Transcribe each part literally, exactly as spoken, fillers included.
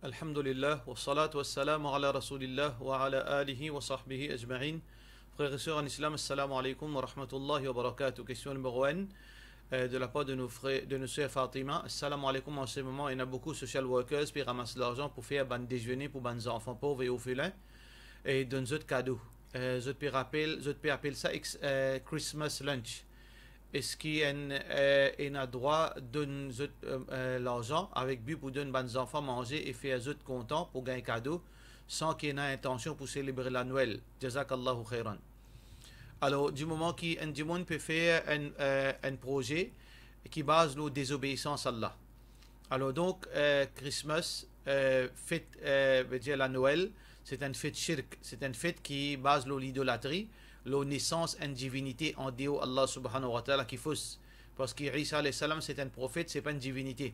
Alhamdulillah, wa salatu wa salamu ala Rasoulillah, wa ala alihi wa sahbihi ajma'in. Frères et sœurs en islam, assalamu alaikum wa rahmatullahi wa barakatuh. Question numéro un, euh, de la part de nos frères, de nos sœurs Fatima. Assalamu alaikum, en ce moment, il y a beaucoup de social workers, pe ramas larzan pou fer bann dezene pou bann zanfan pov e orfelin, e donn zot kado. Euh, zot pe rapel, zot pe apel sa ex-, euh, Christmas lunch. Eski enn, eh, ena drwa donn zot, eh, eh, larzan avek bi pou donn bann zanfan manze e fer zot kontan pou gagn kado, san ki ena intansion pou selebre Lanwel? Jazakallahu khairan. Alor, di moman ki enn dimoun pe fer enn, eh, enn proze ki baz lor dezobeisans Allah. Alor donk, eh, Christmas, eh, fet, eh, vedir Lanwel, se enn fet shirk, se enn fet ki baz lor lidolatri, lor nesans enn divinite andeor Allah subhanahu wa ta'ala ki fos. Parski Isa alayhi salam se enn profet, se pa enn divinite.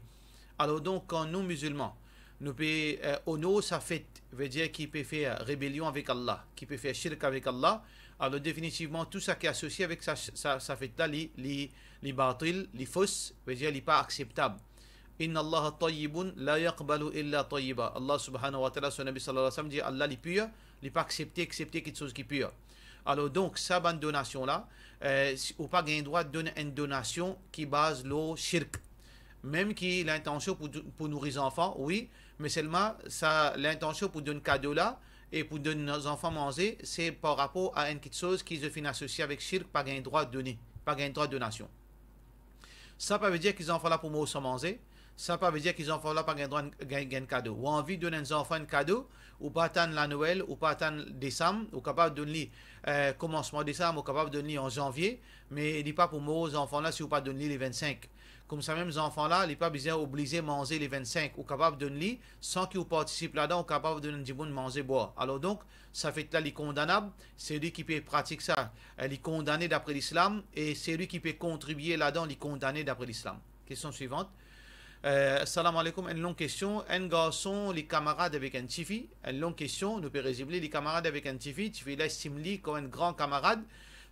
Alor donk, kan nou mizilman, nou pe, eh, onor sa fet, vedir ki pe fer rebelion avek Allah, ki pe fer shirk avek Allah, alor definitivman tou sa ki asosie avek sa, sa, sa fet la, li, li, li batil, li fos, vedir li pa akseptab. Inna Allaha tayyibun la yaqbalu illa tayyiba. Allah subhanahu wa ta'ala, so Nabi sallallahu alayhi wa sallam dir, Allah li pir, li pa aksepte, aksepte kiksoz ki pir. Alor donk, sa bann donasion la, eh, si, ou pa gagn drwa donn enn donasion ki baz lor shirk. Mem ki lintansion pou, pou nouri zanfan, wi, me selman sa lintansion pou donn kado la e pou donn zanfan manze, se par rapor a enn kiksoz ki zot finn asosie avek shirk, pa gagn drwa done, pa gagn drwa donasion. Sa pa vedir ki zanfan la pou mor san manze, sa pa vedir ki zanfan la pa gagn drwa gagn, gagn kado. Ou anvi donn enn zanfan enn kado, ou pa atann Lanwel, ou pa atann Desam, ou kapav donn li, eh, komansman Desam, ou kapav donn li an Zanvie, me li pa pou mor zanfan la si ou pa donn li le vennsenk. Koumsa mem zanfan la, li pa bizin oblize manze le vennsenk, ou kapav donn li san ki ou partisip ladan, ou kapav donn dimoun manze bwar. Alor donk, sa fet la li kondanab, seli ki pe pratik sa, eh, li kondane dapre Lislam, e seli ki pe kontribie ladan, li kondane dapre Lislam. Kestion swivant. Eh, salam aleykoum, enn long kestion. Enn garson, li kamarad avek enn tifi. Enn long kestion, nou pe rezim li, li kamarad avek enn tifi, tifi la estim li kom enn gran kamarad.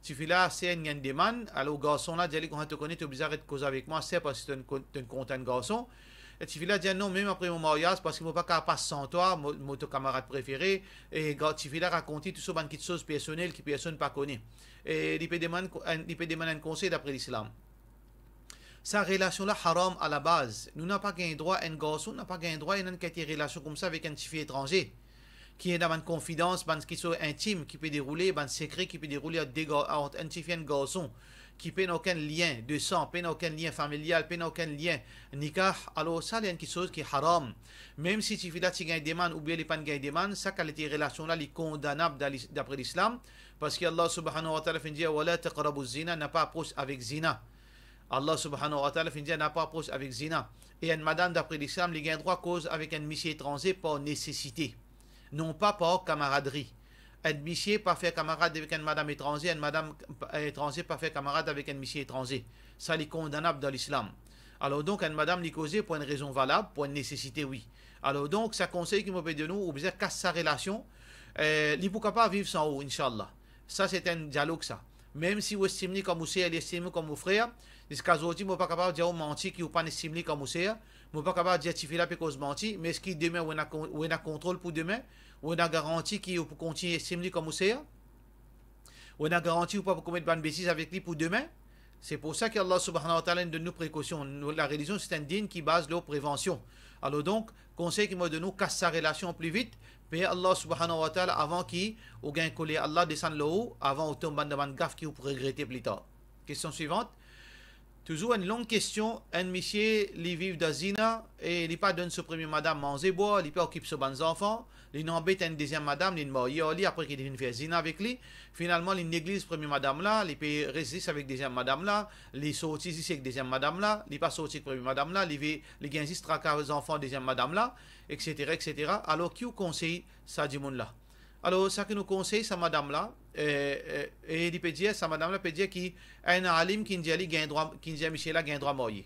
Tifi la, aster inn gagn demann, alor garson la dir li, kouma to kone, to bizin aret koz avek mwa, aster parski to, to kontan enn garson. E tifi la dir, non, mem apre mo maryaz, parski mo pa kapav pas san twa, mo, mo to kamarad prefere. E gar-, tifi la rakont li tou so bann kiksoz personel ki personn pa kone. E li pe demann, li pe demann enn konsey dapre Lislam. Sa relasion la haram alabaz. Nou napa gagn drwa, enn garson napa gagn drwa ena enn kalite relasion koumsa avek enn tifi etranze, ki ena bann konfidans, bann kiksoz intim ki pe deroule, bann sekre ki pe deroule ant de gar-, ant enn tifi, enn garson, ki pena okenn lien de san, pena okenn lien familial, pena okenn lien nikah, alor sa li enn kiksoz ki haram. Mem si tifi la ti gagn demann oubien li pa'nn gagn demann, sa kalite relasion la li kondanab da-, dapre Lislam, parski Allah subhanahu wa ta'ala finn dir, "Wala taqrabu zina", napa apros avek zina. Allah subhanahu wa ta'ala finn dir, napa apros avek zina. E enn madam, dapre Lislam, li gagn drwa koz avek enn misie etranze par nesesite, non pa par kamaradri. Enn misie pa fer kamarad avek enn madam etranze, enn madam etranze pa fer kamarad avek enn misie etranze. Sa li kondanab dan Lislam. Alor donk, enn madam li koze pou enn rezon valab, pou enn nesesite, wi. Alor donk, sa konsey ki mo pe donn ou, ou bizin kas sa relasion. Eh, li pou kapav viv san ou, inshallah. Sa se enn dialog sa. Mem si ou estim li kom ou ser, li estim ou kom ou frer, ziska zordi mo pa kapav dir ou manti ki ou pa'nn estim li kom ou ser, mo pa kapav dir tifi la pe koz manti, me eski demin ou ena kon-, ou ena kontrol pou demin? Ou ena garanti ki ou pou kontign estim li kom ou ser? Ou ena garanti ou pa pou komet bann betiz avek li pou demin? Se pou sa ki Allah subhanahu wa ta'ala inn donn nou prekosion. Nou, larelizion se enn din ki baz lor prevansion. Alor donk, konsey ki mo donn ou, kas sa relasion pli vit, priye Allah subhanahu wa ta'ala avan ki ou gagn koler Allah desann lor ou, avan ou tom dan bann gaf ki ou pou regrete pli tar. Kestion swivant. Touzour enn long kestion, enn misie, li viv dan zina e li pa donn so premie madam manze bwar, li pa okip so bann zanfan, li inn anbet enn deziem madam, li inn marye ar li, apre ki li finn fer zina avek li, finalman li negliz premie madam la, li pe res zis avek deziem madam la, li sorti zis ek deziem madam la, li pa sorti ek premie madam la, li ve-, li gagn zis traka zanfan deziem madam la, et cetera, et cetera. Alor ki ou konsey sa dimoun la? Alor, sa ki nou konsey sa madam la, eh, eh, e li pe dir, sa madam la pe dir ki enn alim ki'nn dir li gagn drwa, ki'nn dir misie la gagn drwa marye.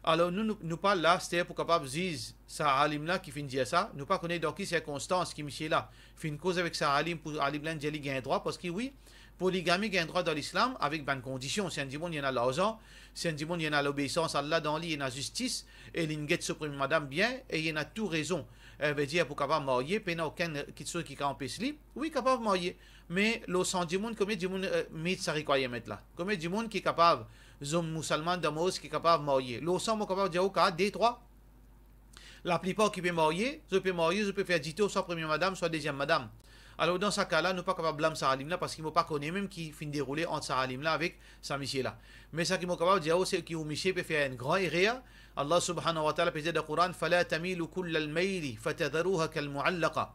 Alor, nou, nou, nou pa la, aster pou kapav ziz sa alim la ki finn dir sa. Nou pa kone dan ki sirkonstans ki misie la finn koz avek sa alim pou alim la inn dir li gagn drwa, parski wi, Poligami gagn drwa dan Lislam avek bann kondision. Si enn dimoun li ena larzan, si enn dimoun li ena lobeisans Allah dan li, li ena zistis, e li get so premie madam bien, e li ena tou rezon, eh, vedir pou kapav marye, pena okenn kiksoz ki kapav anpes li, wi, kapav marye. Me lor san dimoun, konbien dimoun, eh, meet sa requirement la? Konbien dimoun ki kapav, zom mousalman dan Moris ki kapav marye? Lor san, mo kapav dir ou ka de, trwa. Laplipar ki pe marye, zot pe marye, zot pe fer dite, swa premie madam, swa deziem madam. Alor, dan sa ka la, nou pa kapav blam sa alim la, parski mo pa kone mem ki finn deroule ant sa alim la avek sa misie la. Me sa ki mo kapav dir ou, se ki ou misie pe fer enn gran erer. Allah subhanahu wa ta'ala pe dir dan Koran, "Fala tamilu kullal mayli fatadharuha kal mu'allaqa."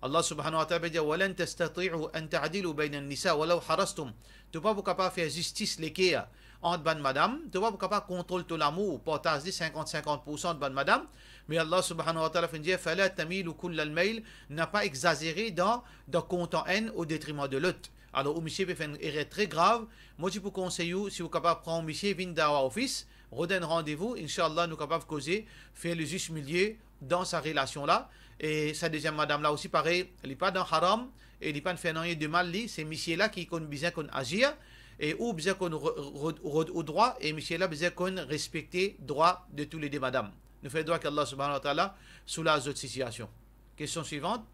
Allah subhanahu wa ta'ala pe dir, "Wa lan tastati'u an ta'dilu bayna an-nisa walaw harastum." To pa pou kapav fer zistis leker ant bann madam, to pa pou kapav kontrol to lamour, partaz li sinkant sinkant poursan ant bann madam, me Allah subhanahu wa ta'ala finn dir, "Fala tamilu kullal mayl", na pa egzazere dan, dan kontan enn o detriman de lot. Alor, ou misie pe fer enn erer tre grav. Mo ti pou konsey ou, si ou kapav pran ou misie, vinn dan awa ofis, rod enn randevou, inshallah, nou kapav koze, fer le zis milie dan sa relasion la. E sa deziem madam la osi parey, li pa dan haram, e li pa'nn fer nanye de mal li, se misie la ki konn bizin konn azir, e ou bizin konn ro-, ro-, rod ou drwa, e misie la bizin konn respekte drwa de toulede madam. Nou fer dwa ki Allah subhanahu wa ta'ala soulaz zot sitiasion. Kestion swivant.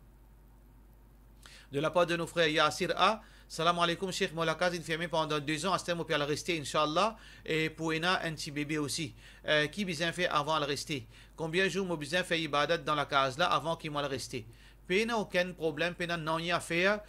De la par de nou frer Yasir A. Salam aleykoum, Sheikh, mo lakaz inn ferme pandan de zan, aster mo pe al reste, inshallah, e pou ena enn ti bebe osi. Eh, ki bizin fer avan al reste? Konbien zour mo bizin fer ibadat dan lakaz la avan ki mo al reste? Pena okenn problem, pena nanye a fer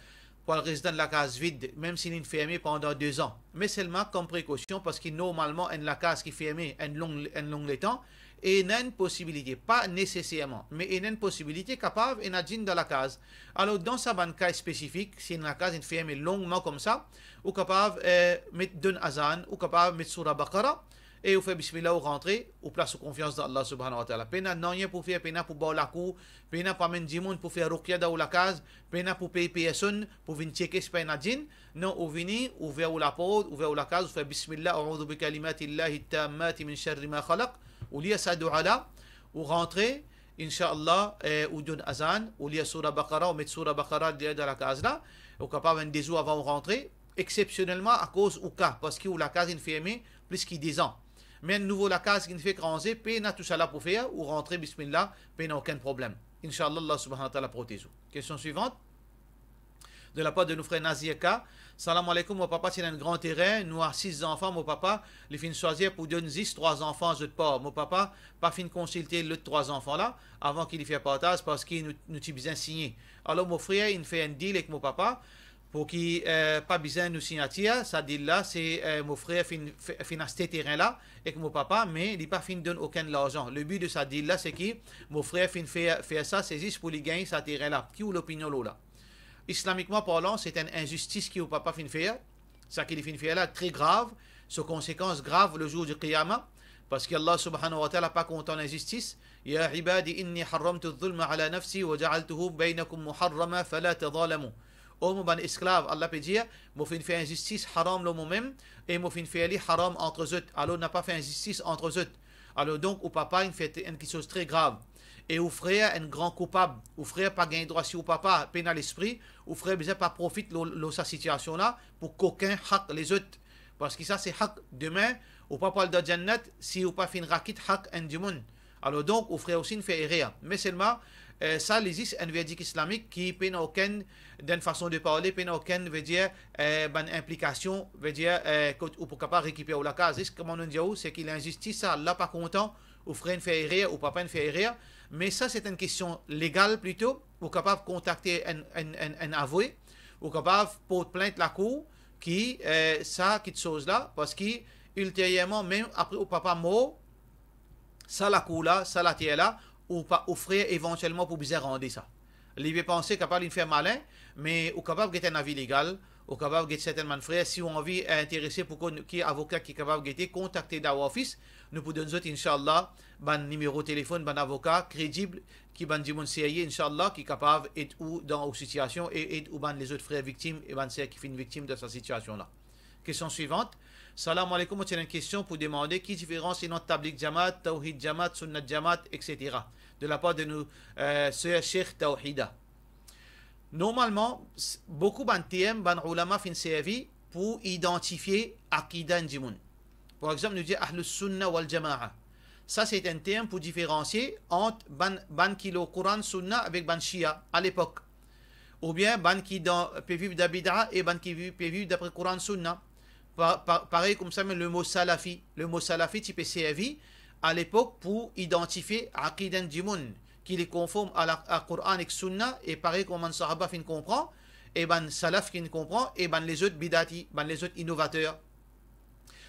pou al res dan lakaz vid, mem si linn ferme pandan de zan. Me selman kom prekosion, parski normalman enn lakaz ki ferme enn long, enn long letan, ena enn posibilite, pa neseserman, me ena enn posibilite kapav ena djinn dan lakaz. Alor, dan sa bann ka spesifik, si enn lakaz inn ferme longman koumsa, ou kapav, eh, met donn azan, ou kapav met soura Baqara, e ou fer bismillah, ou rantre, ou plas ou konfians dan Allah subhanahu wa ta'ala. Pena nanye pou fer, pena pou bar lakour, pena pou amenn dimoun pou fer ruqya dan ou lakaz, pena pou pey personn pou vinn tcheke si pa ena djinn. Non, ou vini, ouver ou laport, ouver ou lakaz, ou fer bismillah, a'udhu bi kalimatillahi tammati min sharri ma khalaq, ou lir sa doua la, ou rantre, inshallah, eh, ou donn azan, ou lir soura Baqara, ou met soura Baqara deryer dan lakaz la, ou kapav enn de zour avan ou rantre, eksepsionelman akoz ou ka, parski ou lakaz inn ferme plis ki de zan. Me enn nouvo lakaz ki inn fer kranze, pena tousala pou fer, ou rantre, bismillah, pena okenn problem. Inshallah, Allah subhanahu wa ta'ala protez ou. Kestion swivant. De la par de nou frer Nazir K. Salam aleykoum, mo papa ti ena enn gran terin, nou a sis zanfan, mo papa, li finn swazir pou donn zis trwa zanfan zot par. Mo papa pa finn konsilte lot trwa zanfan la avan ki li fer partaz, parski nou, nou ti bizin signe. Alor, mo frer inn fer enn deal ek mo papa, pou ki, eh, pa bizin nou signatir, sa deal la, se, eh, mo frer finn, fi-, finn aste terin la ek mo papa, me li pa finn donn okenn larzan. Le bi de sa deal la, se ki mo frer finn fer, fer sa, se zis pou li gagn sa terin la. Ki ou lopinion lor la? Islamikman parlan, se enn inzistis ki ou papa finn fer. Sa ki li finn fer la, tre grav, so konsekans grav le zour di Qiyama, parski Allah subhanahu wa ta'ala pa kontan linzistis. "Ya ibadi inni harramtu zulma ala nafsi wa ja'altuhu baynakum muharrama fala tazalamu." O mo bann esklav, Allah pe dir, mo finn fer inzistis haram lor momem, e mo finn fer li haram ant zot. Alor, na pa fer inzistis ant zot. Alor donk, ou papa inn fer enn kiksoz tre grav. E ou frer enn gran koupab. Ou frer pa gagn drwa si ou papa pena lespri. Ou frer bizin pa profit lor, lor sa sitiasion la pou kokin hak lezot. Parski sa se hak. Demin, ou pa pou al dan Jannat si ou pa finn rakit hak enn dimoun. Alor donk, ou frer osi inn fer erer. Me selman, eh, sa li zis enn verdik islamik ki pena okenn, dan fason de parle, pena okenn, vedir, eh, bann inplikasion, vedir, eh, kot ou pou kapav rekiper ou lakaz. Zis kouma nou dir ou, se ki linzistis sa, Allah pa kontan, ou frer inn fer erer, ou papa inn fer erer. Me sa, se enn kestion legal plito. Ou kapav kontakte enn, enn, enn, enn avoka, ou kapav port plint lakour ki, eh, sa kiksoz la, parski ilteryerman, mem apre ou papa mor, sa lakour la, sa later la, ou pa, ou frer evantielman pou bizin rande sa. Li pe panse kapav linn fer malin, me ou kapav get enn avi legal, ou kapav get sertin bann frer, si ou anvi interese pou konn ki avoka ki kapav gete, kontakte Dawah Office, nou pou donn zot, inshallah, bann nimero telefonn, bann avoka kredib, ki bann dimoun serye, inshallah, ki kapav ed ou dan ou sitiasion e ed ou bann lezot frer viktim e bann ser ki finn viktim dan sa sitiasion la. Kestion swivant. Salam aleykoum, mo ti ena enn kestion pou demande, ki diferans ena ant Tablig Jamaat, Tawhid Jamaat, Sunnat Jamaat, et cetera. De la par de nou, eh, ser Sheikh Tawhida. Normalman, s-, boukou bann term bann oulama finn servi pou idantifie akida enn dimoun. Par exanp, nou dir Ahlus Sunna wal Jamaa. Sa se enn term pou diferansie ant bann, bann ki lor Koran, Sunna avek bann Shia alepok. Oubien bann ki dan, pe viv dan bida e bann ki viv, pe viv dapre Koran, Sunna. Pa-, pa-, parey koumsa mem lemo Salafi. Lemo Salafi ti pe servi alepok pou idantifie akida enn dimoun ki li konform a la, a Koran ek Sunna, e parey kouma bann sahaba finn konpran, e bann salaf finn konpran, e bann lezot bidati, bann lezot inovater.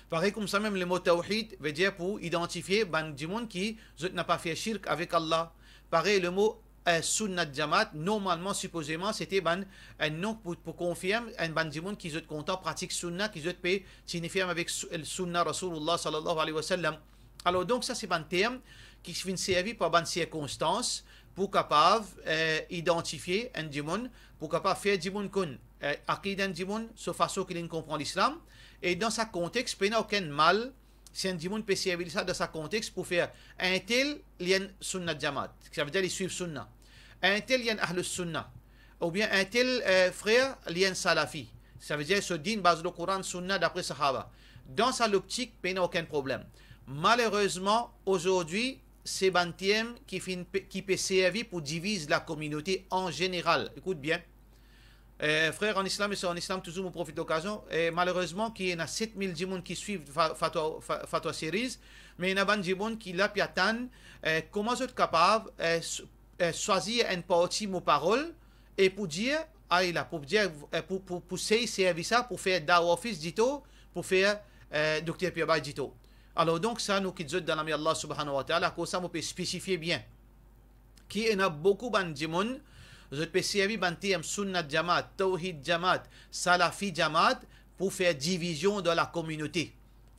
Parey koumsa mem lemo tawhid, vedir pou idantifie bann dimoun ki zot napa fer shirk avek Allah. Parey lemo, eh, Sunnat Jamaat, normalman, sipozeman, sete bann, enn non pou, pou konfirm enn bann dimoun ki zot kontan pratik Sunna, ki zot pe tini ferm avek Su-, Sunna Rasoulillah sallallahu alayhi wa sallam. Alor, donk, sa se bann term ki finn servi par bann sirkonstans pou kapav, eh, idantifie enn dimoun, pou kapav fer dimoun konn, eh, akida enn dimoun, so fason ki linn konpran Lislam. E dan sa kontex, pena okenn mal si enn dimoun pe servi sa dan sa kontex pou fer entel li enn Sunnat Jamaat, savedir li swiv Sunna. Entel li enn Ahlus Sunna. Oubien entel, eh, frer li enn Salafi. Savedir so din baz lor Koran, Sunna dapre sahaba. Dan sa loptik, pena okenn problem. Malerezman, azordi, se bann term ki finn pe, ki pe servi pou diviz lakominote an zeneral. Ekout bien. Eh, frer an Islam e ser an Islam, touzour mo profit lokazion. Eh, malerezman, ki ena set mil dimoun ki swiv fa-, Fatwa, fa-, Fatwa Series, me ena bann dimoun ki la pe atann, eh, kouma zot kapav, eh, s-, eh, swazir enn parti mo parol e pou dir, ay la, pou dir, eh, pou, pou, pou sey servi sa pou fer dawa ofis dito, pou fer, eh, Dokter Pierre Bay dito. Alor donk, sa nou kit zot dan lame Allah Subhanahu wa Ta'ala, akoz sa mo pe spesifie bien. Ki ena boukou bann dimoun, zot pe servi bann term Sunnat Jamaat, Tawhid Jamaat, Salafi Jamaat pou fer divizion dan lakominote.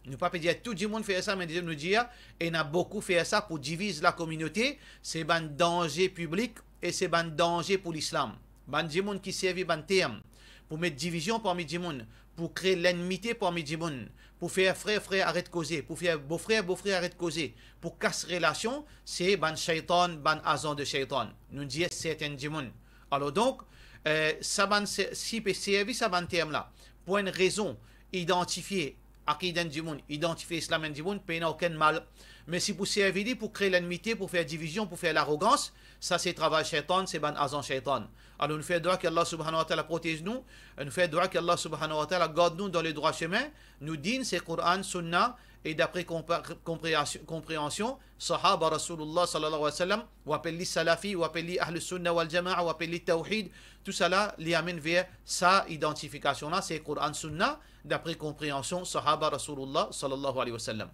Nou pa pe dir tou dimoun fer sa, me nou dir, ena boukou fer sa pou diviz lakominote, se bann danze piblik e se bann danze pou Lislam. Bann dimoun ki servi bann term pou met divizion parmi dimoun, pou kre lennmite parmi dimoun, pou fer frer frer aret koze, pou fer bofrer bofrer aret koze, pou kas relasion, se bann shaytan, bann azan de shaytan. Nou dir sertenn dimoun. Alor donk, eh, sa bann se-, si pe servi sa bann term la pou enn rezon, idantifie akida enn dimoun, idantifie Islam enn dimoun, pena okenn mal. Me si pou servi li pou kre lennmite, pou fer divizion, pou fer larogans, sa se travay shaytan, se bann azan shaytan. Alor nou fer dwa ki Allah Subhanahu wa Ta'ala protez nou, nou fer dwa ki Allah Subhanahu wa Ta'ala gard nou dan le drwa semin. Nou din se Koran, Sunna, e dapre konpa-, konpreansion, konpreansion sahaba Rasoulillah sallallahu alayhi wa sallam, ou apel li Salafi, ou apel li Ahlus Sunna wal Jamaa, ou apel li Tawhid, tousala li amenn ver sa idantifikasion la, se Koran, Sunna, dapre konpreansion sahaba Rasoulillah sallallahu alayhi wa sallam.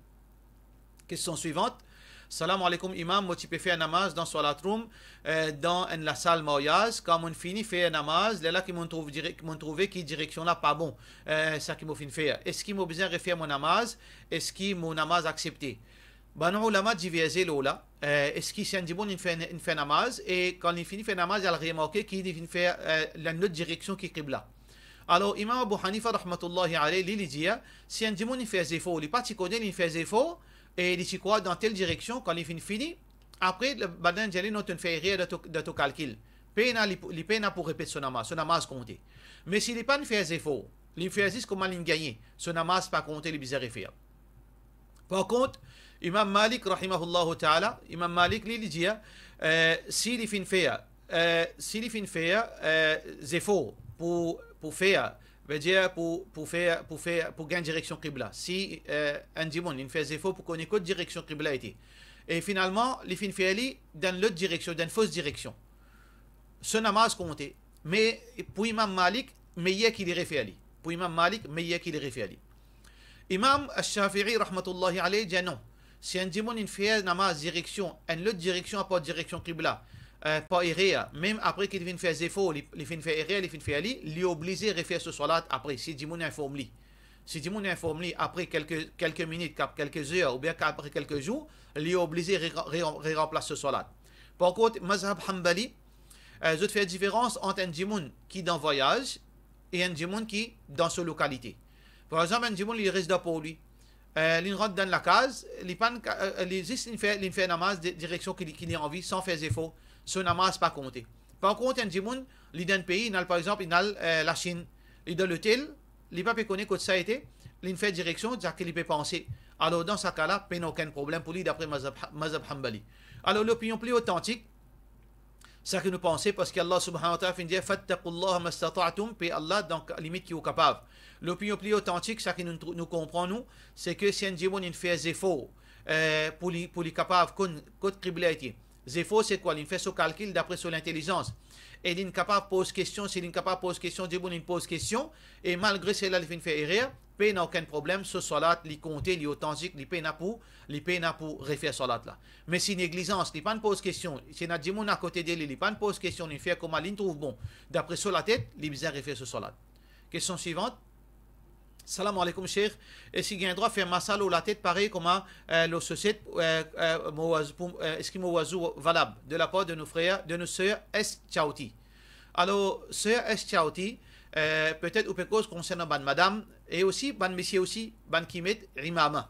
Kestion swivant. Salam aleykoum imam, mo ti pe fer namaz dan swalat room, eh, dan enn lasal maryaz, kan mo'nn fini fer namaz, lerla ki mo'nn trouv direk-, mo'nn trouve ki direksion la pa bon, eh, sa ki mo finn fer. Eski mo bizin refer mo namaz? Eski mo namaz aksepte? Bann oulama diverze lor la, eh, eski si enn dimoun inn fer, inn fer namaz, e kan li fini fer namaz, li al remarke ki li finn fer, eh, dan lot direksion ki kibla. Alor, Imam Abu Hanifa, rahmatullahi alayh, li, li dir, si enn dimoun inn fer zefor, li pa ti kone li inn fer zefor, e li ti krwar dan tel direksion, kan li finn fini, apre, le, bann la dir li, non, to'nn fer erer dan to, dan to kalkil. Pena li pou, li pena pou repet so namaz, so namaz konte. Me si li pa'nn fer zefor, li fer zis kouma li'nn gagne, so namaz pa konte, li bizin refer. Par kont, Imam Malik, rahimahullahu ta'ala, Imam Malik, li, li dir, eh, si li finn fer, eh, si li finn fer, eh, zefor pou, pou fer, vedir pou, pou fer, pou fer, pou gagn direksion kibla. Si, eh, enn dimoun, li fer zefor pou kone kot direksion kibla ete. E finalman, li finn fer li dan lot direksion, dan fos direksion. So namaz konte. Me pou Imam Malik, meyer ki li refer li. Pou Imam Malik, meyer ki li refer li. Imam Ash-Shafi'i, rahmatullahi alayh, dir non. Si enn dimoun inn fer namaz direksion, enn lot direksion apar direksion kibla, eh, par erer, mem apre ki li finn fer zefor, li, li finn fer erer, li finn fer li, li oblize refer so swalat apre, si dimoun inform li. Si dimoun inform li apre kelke, kelke minit, kap-, kelke zer, oubien apre kelke zour, li oblize re-, re-, reranplas so swalat. Par kont, mazhab Hanbali, eh, zot fer diferans ant enn dimoun ki dan vwayaz e enn dimoun ki dan so lokalite. Par exanp, enn dimoun li res dan Porlwi, eh, li'nn rant dan lakaz, li pa'nn ka-, eh, li zis li'nn fer, li'nn fer namaz di-, direksion ki li, ki li anvi, san fer zefor, so namaz pa konte. Par kont, enn dimoun, li dan enn pei, li al, par exanp, li al, eh, Lasinn, li dan lotel, li pa pe kone kot sa ete, li fer direksion, sa ki li pe panse. Alor, dan sa ka la, pena okenn problem pou li, dapre mazhab, mazhab Hanbali. Alor, lopinion pli otantik, sa ki nou panse, parski Allah subhanahu wa ta'ala finn dir, "Fattaqullaha mastata'tum", pe Allah dan limit ki ou kapav. Lopinion pli otantik, sa ki nou, nou konpran nou, se ke si enn dimoun inn fer zefor, eh, pou li, pou li kapav konn kot kibla ete. Zefor se kwa? Li fer so kalkil dapre so lintelizans. E li kapav poz kestion, si li kapav poz kestion, dimoun inn poz kestion, e malgre sela li finn fer erer, pena okenn problem, so salat li konte, li otantik, li pena pou, li pena pou refer salat la. Me si neglizans, li pa'nn poz kestion, si ena dimoun akote de li, li pa'nn poz kestion, li fer kouma li trouv bon, dapre so latet, li bizin refer so salat. Kestion swivant. Salam aleykoum, Sheikh. Eski gagn drwa fer masa lor latet parey kouma, eh, lor soset, eh, eh, mo wazou, pou, eh, eski mo wazou valab? De lapar de nou frer, de nou ser S Chauti. Alor, ser S Chauti, eh, petet ou pe koz konsernan bann madam, e osi bann misie osi, bann ki met imama.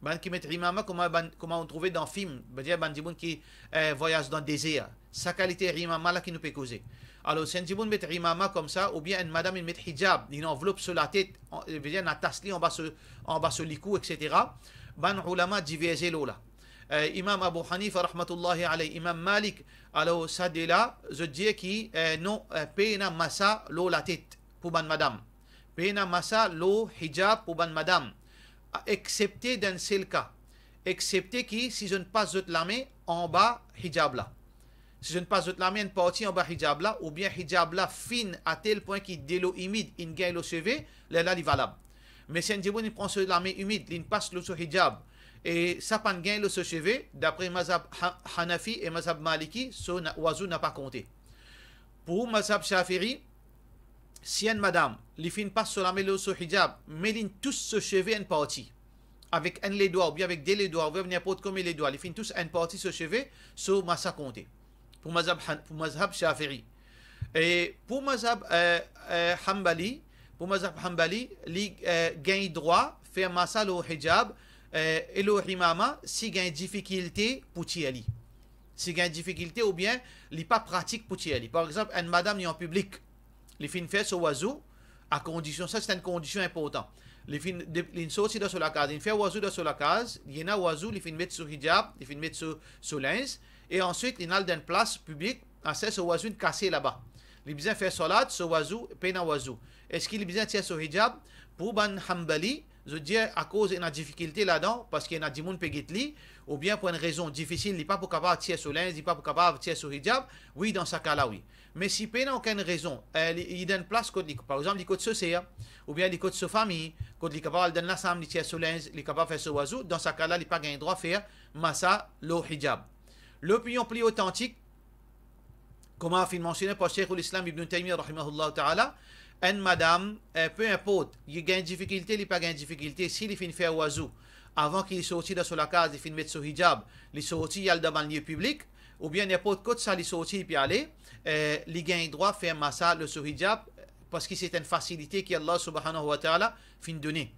Bann ki met imama, kouma bann, kouma ou trouve dan fim, vedir bann dimoun ki, eh, vwayaz dan dezer. Sa kalite imama la ki nou pe koze. Alor, si enn dimoun met imama koumsa, oubien enn madam inn met hijab, li anvlop so latet, an, vedir inn atas li anba so, anba so likou, et cetera. Bann oulama diverze lor la. Eh, Imam Abu Hanifa rahmatullahi alayh, Imam Malik, alor sa de la, zot dir ki, eh, non, eh, pena masa lor latet pou bann madam. Pena masa lor hijab pou bann madam, a, exepte dan enn sel ka, exepte ki si zot pas zot lame anba hijab la. Si zot pas zot lame enn parti anba hijab la, oubien hijab la fin a tel pwin ki delo imid inn gagn lor seve, lerla li valab. Me si enn dimoun inn pran so lame imid, linn pas lor so hijab, e sa pa'nn gagn lor so seve, dapre mazhab Ha-, Hanafi e mazhab Maliki, so na-, wazou napa konte. Pou mazhab Shafi'i, si enn madam, li finn pas so lame lor so hijab, me linn tous so seve enn parti, avek enn ledwa, oubien avek de ledwa, oubien ninport konbien ledwa, li finn tous enn parti so seve, so masa konte. Pou mazhab Han-, pou mazhab Shafi'i. E pou mazhab, eh, eh, Hanbali, pou mazhab Hanbali, li, eh, gagn drwa fer masa lor hijab, eh, e lor imama, si gagn difikilte pou tir li. Si gagn difikilte oubien li pa pratik pou tir li. Par exanp, enn madam li an piblik, li finn fer so wazou, a kondision, sa se enn kondision inportan. Li finn de-, linn sorti dan so lakaz, linn fer wazou dan so lakaz, li ena wazou, li finn met so hijab, li finn met so, so linz, e answit linn al dan enn plas piblik, aster so wazou inn kase laba. Li bizin fer salat, so wazou, pena wazou. Eski li bizin tir so hijab? Pou bann Hanbali, zot dir akoz ena difikilte ladan, parski ena dimoun pe get li, oubien pou enn rezon difisil, li pa pou kapav tir so linz, li pa pou kapav tir so hijab, wi, dan sa ka la, wi. Me si pena okenn rezon, eh, li, li dan enn plas kot li, par exanp, li kot so ser, oubien li kot so fami, kot li kapav al dan lasam, li tir so linz, li kapav fer so wazou, dan sa ka la, li pa gagn drwa fer masa lor hijab. Lopinion pli otantik, kouma finn mansione par Sheikhoul Islam Ibn Taymiyyah rahimahullah ta'ala, enn madam, eh, pe inport, li gagn difikilte, li pa gagn difikilte, si li finn fer wazou, avan ki li sorti dan so lakaz, li finn met so hijab, li sorti, li al dan bann lie piblik, oubien ninport kot sa li sorti, li pe ale, eh, li gagn drwa fer masa lor so hijab, parski se enn fasilite ki Allah subhanahu wa ta'ala finn done.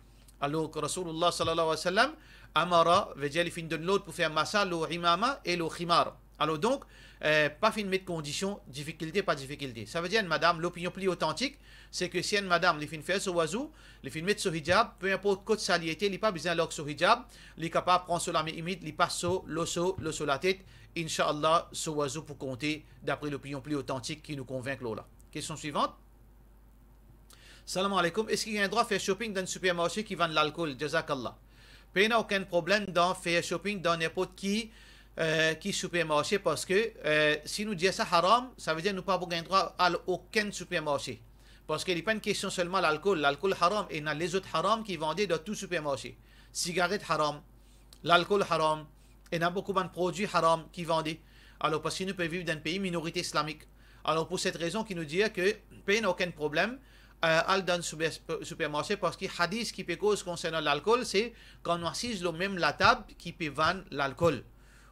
Alor ki Rasoulullah sallallahu alayhi wa sallam, amara, vedir li finn donn lord pou fer masa lor imama e lor khimar. Alor donk, eh, pa finn met kondision, difikilte, pa difikilte. Savedir enn madam, lopinion pli otantik, se ke si enn madam, li finn fer so wazou, li finn met so hijab, pe inport kot sa li ete, li pa bizin larg so hijab, li kapav pran so lame imid, li pas so, lor so, lor so latet, inshallah, so wazou pou konte, dapre lopinion pli otantik ki nou konvink lor la. Kestion swivant. Salam aleykoum, eski gagn drwa fer shopping dan supermarse ki vann lalkol? Jazakallah. Pena okenn problem dan fer shopping dan ninport ki, eh, ki supermarse, parski, eh, si nou dir sa haram, savedir nou pa pou gagn drwa al okenn supermarse. Parski li pa enn kestion selman lalkol. Lalkol haram, ena lezot haram ki vande dan tou supermarse. Sigaret haram, lalkol haram, ena boukou bann prodwi haram ki vande. Alor, parski nou pe viv dan enn pei minorite islamik. Alor, pou set rezon ki nou dir ke pena okenn problem, eh, al dan super-, supermarse, parski hadis ki pe koz konsernan lalkol, se kan nou asiz lor mem latab ki pe vann lalkol.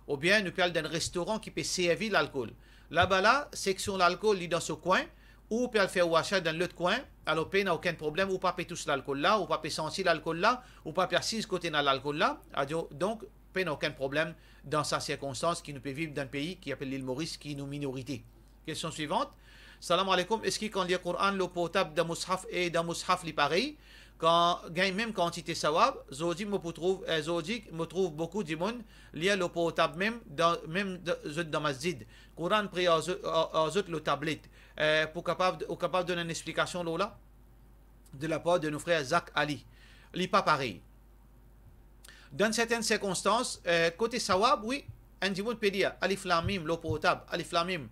Oubien nou pe al dan enn restoran ki pe servi lalkol. Laba la, seksion lalkol, li dan so kwin, ou pe al fer ou asa dan lot kwin, alor pena okenn problem, ou pa pe tous lalkol la, ou pa pe santi lalkol la, ou pa pe asiz kot ena lalkol la, alor, donk, pena okenn problem dan sa sirkonstans ki nou pe viv dan pei ki apel Lil Moris, ki nou minorite. Kestion swivant. Salam aleykoum, eski kan lir Koran lor portab dan mushaf e dan mushaf li parey? Kan gagn mem kantite sawab, zordi mo pou trouv, eh, zordi mo trouv boukou dimoun lir lor portab mem dan, mem dan, zot dan masjid. Koran pre ar zot, ar, ar zot lor tablet. Eh, pou kapav, ou kapav donn enn explikasion lor la? De lapar de nou frer Zak Ali. Li pa parey. Dan sertenn sirkonstans, eh, kote sawab, wi, enn dimoun pe lir Alif Lam Mim lor portab, Alif Lam Mim,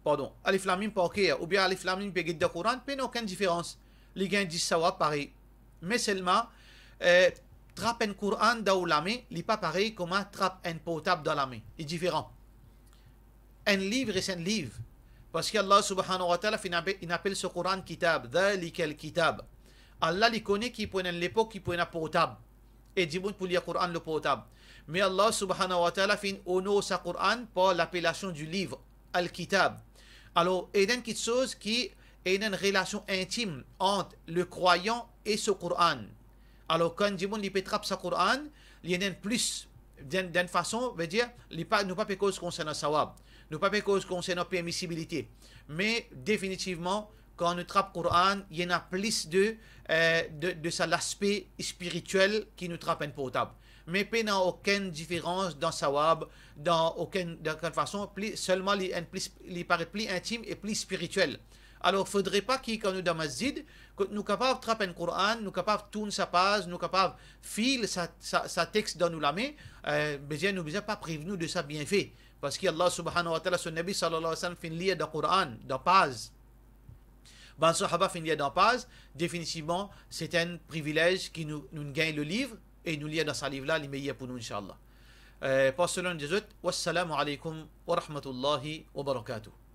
pardon, Alif Lam Mim par ker, oubien Alif Lam Mim pe get dan Koran, pena okenn diferans. Li gagn dis sawab parey. Me selman, eh, trap enn Koran dan ou lame, li pa parey kouma trap enn portab dan lame. Li diferan. Enn liv res enn liv. Parski Allah subhanahu wa ta'ala finn ape-, inn apel so Koran kitab, dhalikal kitab. Allah li kone ki pou ena enn lepok ki pou ena portab. E dimoun pou lir Koran lor portab. Me Allah subhanahu wa ta'ala finn onor sa Koran par lapelasion di liv, al kitab. Alor, ena enn kiksoz ki ena enn relasion intim ant le krwayan e so Koran. Alor, kan dimoun li pe trap sa Koran, li ena enn plis. Dan, dan fason, vedir, li pa, nou pa pe koz konsernan sawab. Nou pa pe koz konsernan permisibilite. Me definitivman, kan nou trap Koran, li ena plis de, eh, de, de sa laspe spiritiel ki nou trap enn portab. Me pena okenn diferans dan sawab, dan okenn, dan okenn fason, pli, selman li enn plis, li paret pli intim e pli spiritiel. Alor, fodre pa ki kan nou dan masjid, kot nou kapav trap enn Koran, nou kapav tourn sa paz, nou kapav fil sa, sa, sa text dan nou lame, eh, bizin, nou bizin pa priv nou de sa bienfe. Parski Allah subhanahu wa ta'ala, so Nabi sallallahu alayhi wa sallam finn lir dan Koran, dan paz. Bann sahaba finn lir dan paz, definitivman, se enn privilez ki nou, nou gagn le liv, e nou lir dan sa liv la, li meyer pou nou, inshallah. Eh, pas so lor zot, wassalamu alaikum wa rahmatullahi wa barakatuh.